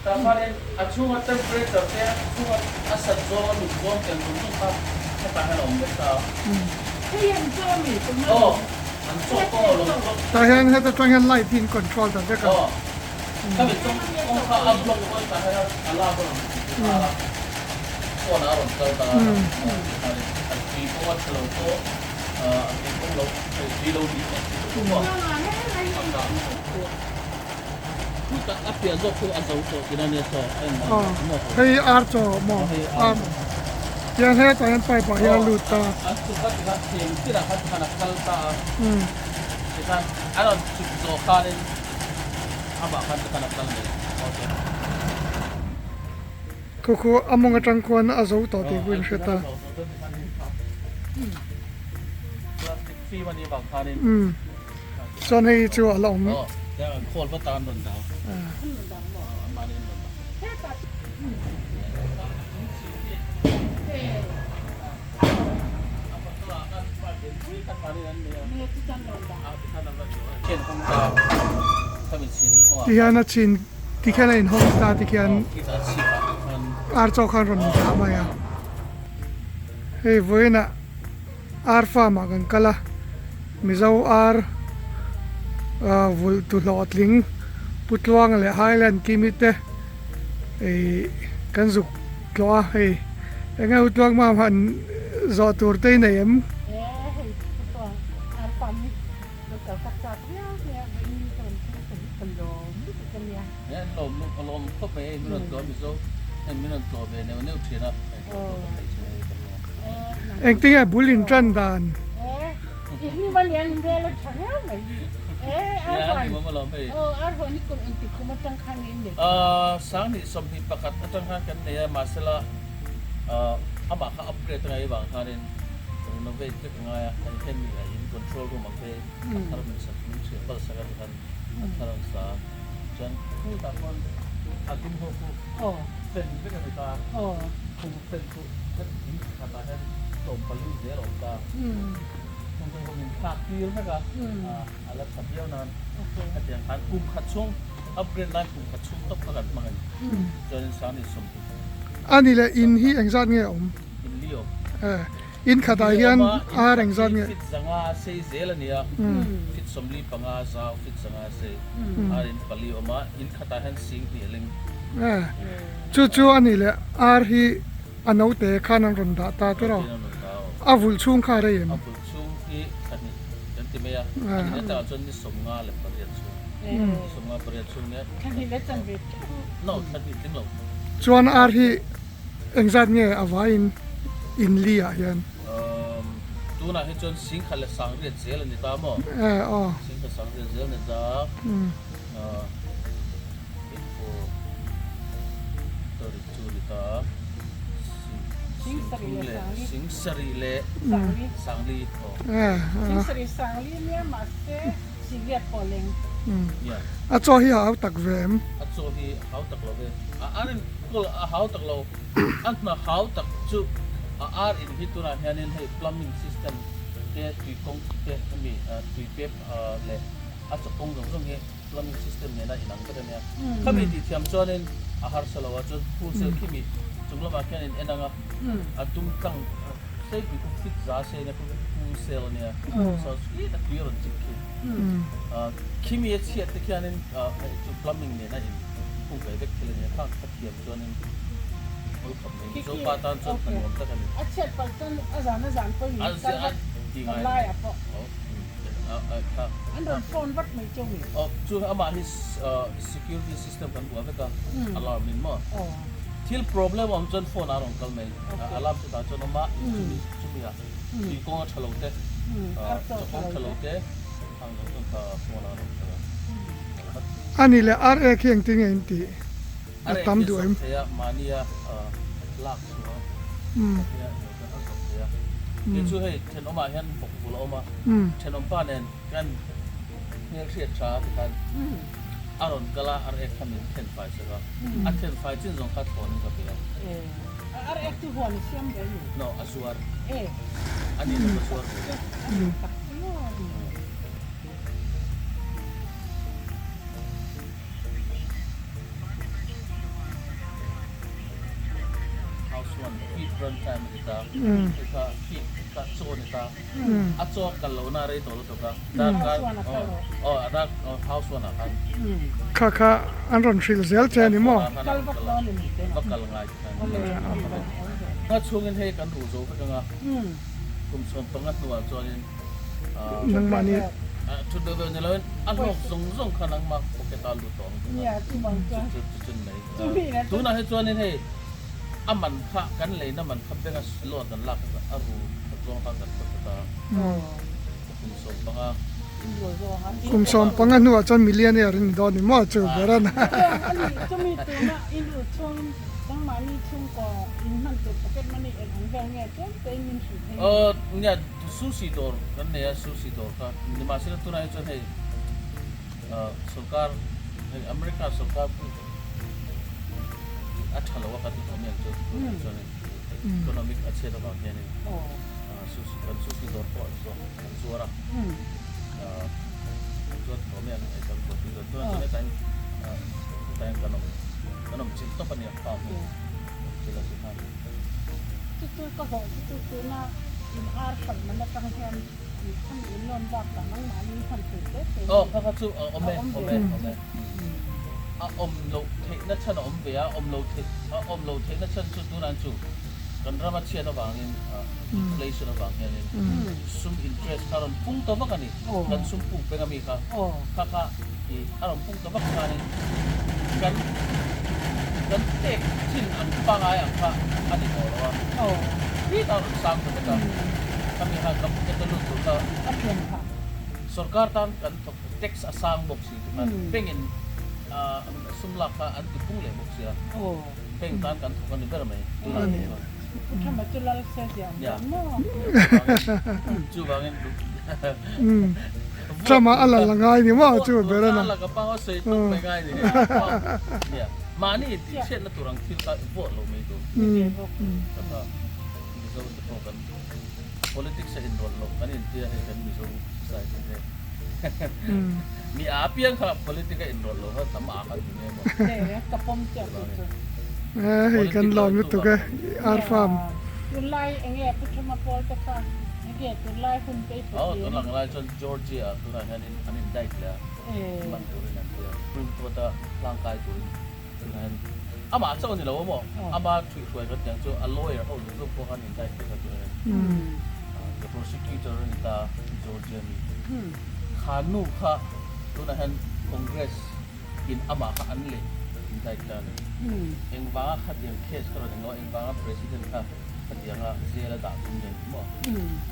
Tah khanin a chhunga temperature te a chhunga a sat zawng a lum zawng tel zawng zawng kha hetah hian a awm vek ta a. Aw an chaw pawh a lo chawp. Tah hian heta tang hian light hi in control ta vek a. Aw khami chawng kawng kha a block pawh tah hian a lak a rawn ti nghal a, phone ah a rawn kal ta a, a tui pawh a tha lo pawh a tui kawng lo tui lo nih vek chu ka pawh a. Chutah a piah zawk chu a zo tawh tihna nia saw a en Aw hei ar chaw maw ar tiang hetah hian pipe ah hian a lut ta. An chuk a tikhan theng tinah khan tikhan a kal ta a tikhan a rawn chuk zawh khanin amah khan tikhan a kal mai okay. Khu khu a mawng atang khuan a zo tawh tih pawh in hre ta. Plastic fim a nih vang khanin. Chuan hei chu a la awm. Ti hian a chhin ti khian a inhawng ta ti khian ar chaw khan rawn dah mai a. Hei vawiinah. Ar farm ah kan kal a, Mizo ar vulh tu hlawhtling Pu Tluang leh Highland Kimi te ih kan zuk tlawh a hei eng nge U Tluang mam han zawh tur te i nei em? E hei Pu Tluang ar farm hi lo kal tak chak viau mai a vawiin ni ka rawn thleng ta hi ka lawm lutuk a nia. E an lawm lutuk a lawm khawp mai hei min rawn tlawh a Mizo hian min rawn tlawh ve neuh neuh thin a. Engtinge bul in tan dan? Sanghnih 21 atang khan kan nei a, mahsela amah kha upgrade a ngai avang khanin renovate vek a ngai a, hei hemi a in control room ang te a thar min sak min chhiah palh sak a tikhan a thar an sa a, chuan khutah khuan a dum ho khu Fen vek a ni ta. Khum fen chu het in khatah hian 14 zel a awm ta. Khum fen khu min thlak tir vek a, a la tha viau nan hetiang khan kum khat chhung upgrade lai kum khat chhung tawp kha kan hmang a ni. Chuanin Sangni 20. A ni le, in hi engzat nge a awm? In li awm. In khatah hian ar engzat nge? Fit 5 sei zel a nia, fit 45 zau, fit 5 sei, ar in pali awm a, in khatah hian 20,000 a ling. Chu chu a nih leh ar hi a naute khan an rawn dah ta tawrh a, a vulh chhung kha a rei em? A vulh chhung hi thla hnih kan ti mai a, a ni leh takah chuan ni 58 chhung, ni 58 chhung nia. Thla hnih leh chanve teuh. No, thla hnih tling lo. Chuan ar hi Engzat nge a vaiin in li ah hian? Umm tunah hi chuan 10,000 leh 800 zel a ni ta maw? E aw. 10,000 800 zel a ni ta. Umm 8 4 32 a ni ta. Sing thum leh 7 leh 4 aw. E a. 7 4 nia mahse 8 pawh leng. A chaw hi a hau tak ve em? A chaw hi a hau tak lo ve. A ar in kawl a hau tak lo. A hna hau tak chu a ar in hi tunah hianin hei plumbing system te tui kawng te hemi tui pep leh a chaw kawng zawng zawng hi plumbing system nena inang vek a nia. Khami tih thiam chuanin a harsa lo a, chuan pool cell khimi chung lamah khian in en ang a, a dum tlang seipui khu fit za sei ania khu pool cell a nia. So sweet a tui a rawn chik khi. Khimi a chhiat te khianin hei chu plumbing nena in khung ve vek thil a nia, khang kha thiam chuanin awl khawp mai. Mizo pa tan chuan hna nuam tak a ni. A chhiat palh chuan a zan a zan pawh in kal vat kan lai ah pawh. An rawn phone vat mai cheu mi. Aw chu amah hi security system kan buah vek a, alarm in maw. Thil problem a awm chuan phone ah a rawn kal mai. Alarm chu tah chuan a awm a, chumi chumi ah tui kawng a tha lo te, chaw kawng tha lo te ang zawng chuan kha phone ah a rawn kal a. A ni le, ar ek hi engtin nge in tih? A tam duh em? House one feed run time a ni ta hei kha feed kha chaw a ni ta a chaw a kal lohna a rei tawh lutuk a darkar aw aw dark house one ah khan Kha kha an rawn hrilh zel che a ni maw? Va kal ngai te khan a chhungin hei kan ruh zo vek anga kum 15 hnuah chuanin Nangmahni. Thut deuh deuh ni loin a hlawk zawng zawng kha nangmah pocket ah lut tawh ang chu chu chu mai. Tunah hi chuanin hei a man kha kan leina man kha bank a loan kan lak kha a ru khat zawng kha kan phawt phawt a kum 15. Kum 15 hnuah chuan millionaire in ni dawn ni maw chu ber a na. Nia Sushi dawr kan nei a, sushi dawr kha nimahsela tunah hi chuan hei sorkar hei America sorkar pawh a tha lo a kan ti tawh mai ang chu tunah chuan economic a chhiat avang hianin sushi kan sushi dawr pawh an zuar a an zuar tawh mai ang hei kan buaipui dawn tunah chuan hetah hian kan awm kan awm chilh tawp a nia farm hi awm chilh a ti khan. Chu chu ka hlawh chu chu tuna in ar hralh man atang hian in khan in lawn bak lah nangmahni in hman tur te te Aw kha kha chu a awm e awm e awm e a awm loh theihna chhan a awm ve a awm loh theih a awm loh theihna chhan chu tunah chu kan rama chhiat avangin inflation avang hianin sum interest kha a rawn pung ta vak a ni kan sum puk peng ami kha kha kha i a rawn pung ta vak khanin kan kan pek thin ang pangai ang kha a ni tawh lo a, hit a rawn sang ta vek a, khami khan kan pocket a lut tur kha sorkar tan kan thawk tax a sang bawk si chu khan bank in sum lak kha an ti pung leh bawk sia, bank tan kan thawk a ni ber mai tunah chuan. Chuvangin Trump a la la ngai ni maw chu ber a na. Mahni intihchhiatna tur ang thil kha vote lo mai tur. Taka Mizo te pawh kan politics a inrawlh loh kan intia hei kan Mizo society te. Mi a piang kha politic a inrawlh loh kha tam a khan ni nge maw. Hei kan lawm lutuk e ar farm. Tunlai enge Pu Thuma pawl te kha enge tunlai hun te i put Aw tunlai lai chuan Georgia ah tunah hian in an indict leh a man turin an ti a Supreme Court a hlangkai turin tunah hian amah chauh a ni lo a maw ama thuihhruai kan tih ang chu a lawyer ho zawng zawng pawh khan indict vek a tunah hian the prosecutor a ni ta Georgia mi kha nu kha tunah hian Congress in amah kha an leh indict ta a ni. Engvanga khatiang case kha rawn englo engvanga president kha khatianga jail a dah tum nen maw?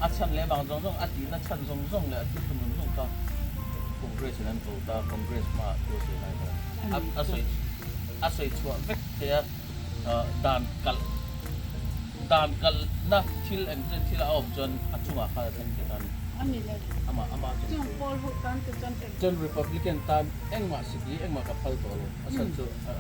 A chhan leh vang zawng zawng a tihna chhan zawng zawng leh a thil tum zawng zawng kha Congress in an ko ta Congress hmaah thu a sawi lai khan a a sawi a sawi chhuah vek thei a dan kalh dan kalhna thil eng chen thil a awm chuan a chungah khan a thleng thei ta a ni. Amah amah chung chuan Republican tan engmah siki engmah ka phal tawh lo a chhan chu a.